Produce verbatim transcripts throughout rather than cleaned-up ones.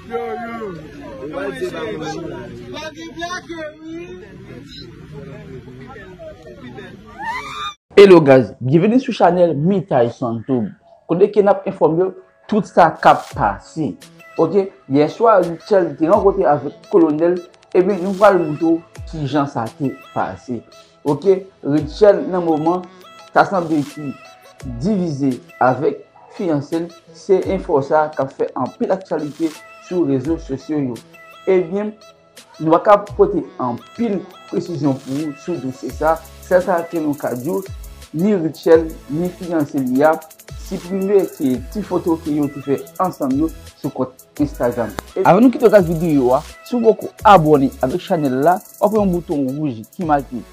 Yo, yo. Ou pa di pa pou mwen la. Hello guys, byenveni sou chanèl Mitay Santoub. Kote ke n ap enfòme w tout sa k ap pase. Oke, yè swa Rutshelle te rankontre avèk Kolonèl, ebyen nou pral montre w kijan sa te pase. Oke, Rutshelle nan moman ta sanble ki divize avèk fiyanse l, se enfo sa k ap fè anpil aktyalite sou rezo sosyo yo. Ebyen, nou pa ka pote anpil presizyon pou ou sou dosye sa. Sèl sa ke nou ka di w, ni Rutshelle, ni fiyanse li a siprime ke ti foto ke yo te fè ansanm yo sou kont Instagram. E avan nou kite w ak videyo a, si w poko abòne avèk chanèl la, w ap wè yon bouton wouj ki make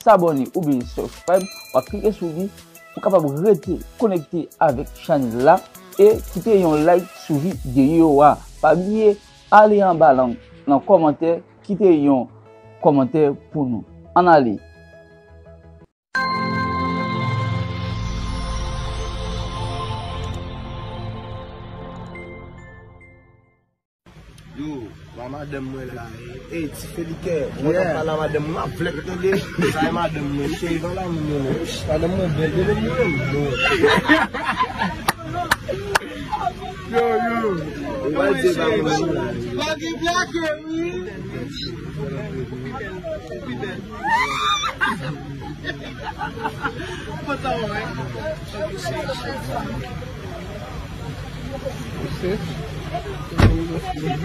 s'abonner oubyen subscribe, w ap klike sou li pou w kapab rete konekte avèk chanèl la e kite yon like sou videyo a. Pa bliye, ale anba lan, lan kòmantè, kite yon kòmantè pou nou. Ann ale. Yo, wa madanm mwen la, e, e, ti felikè, mwen t ap pale a madanm mwen, m ap vlèk tande. Sa e madanm mwen, cheri, van la moun yo, non. Madanm mwen bèl, bebe mwen, non. Yo, yo. Ou pa di pa moun la. Bagay blake, wi.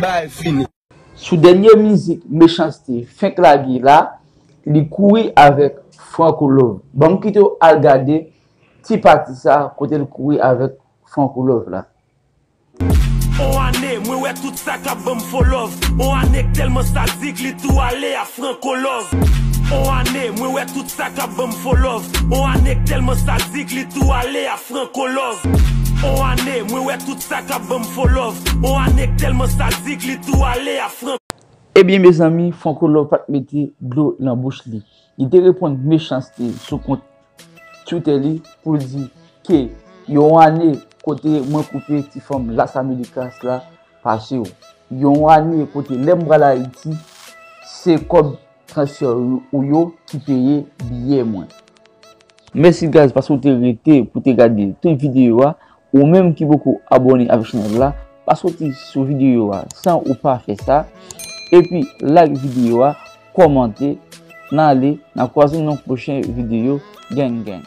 Bay fini. Sou dènye mizik Mechanste fenk lage la, li kouri avèk Franco Love. Ban m kite w al gade ti pati sa kote l kouri avèk Franco Love la. On ane, mwen wè tout sa k ap ban m fo love. On ane k tèlman sadik, li tou ale a Franco Love. On ane, mwen wè tout sa k ap ban m fo love. On ane k tèlman sadik, li tou ale a Franco Love. On ane, mwen wè tout sa k ap ban m fo love. On ane k tèlman sadik, li tou ale a Franco. Ebyen, mezanmi, Franco Love pa t mete dlo nan bouch li. Li te reponn Mechanste sou kont Twitter li pou l di ke yon ane kote mwen koupe ti fanm Las Americas la pase w. Yon ane kote lè m pral Ayiti, se kòb transfè ou yo ki peye biyè mwen. Mèsi guys paske w te rete pou te gade tout videyo a. Ou menm ki poko abòne avèk chanèl la, pa soti sou videyo a san ou pa fè sa. Epi like videyo a, kòmante, n ale, n a kwaze nan pwochen videyo. Gang gang.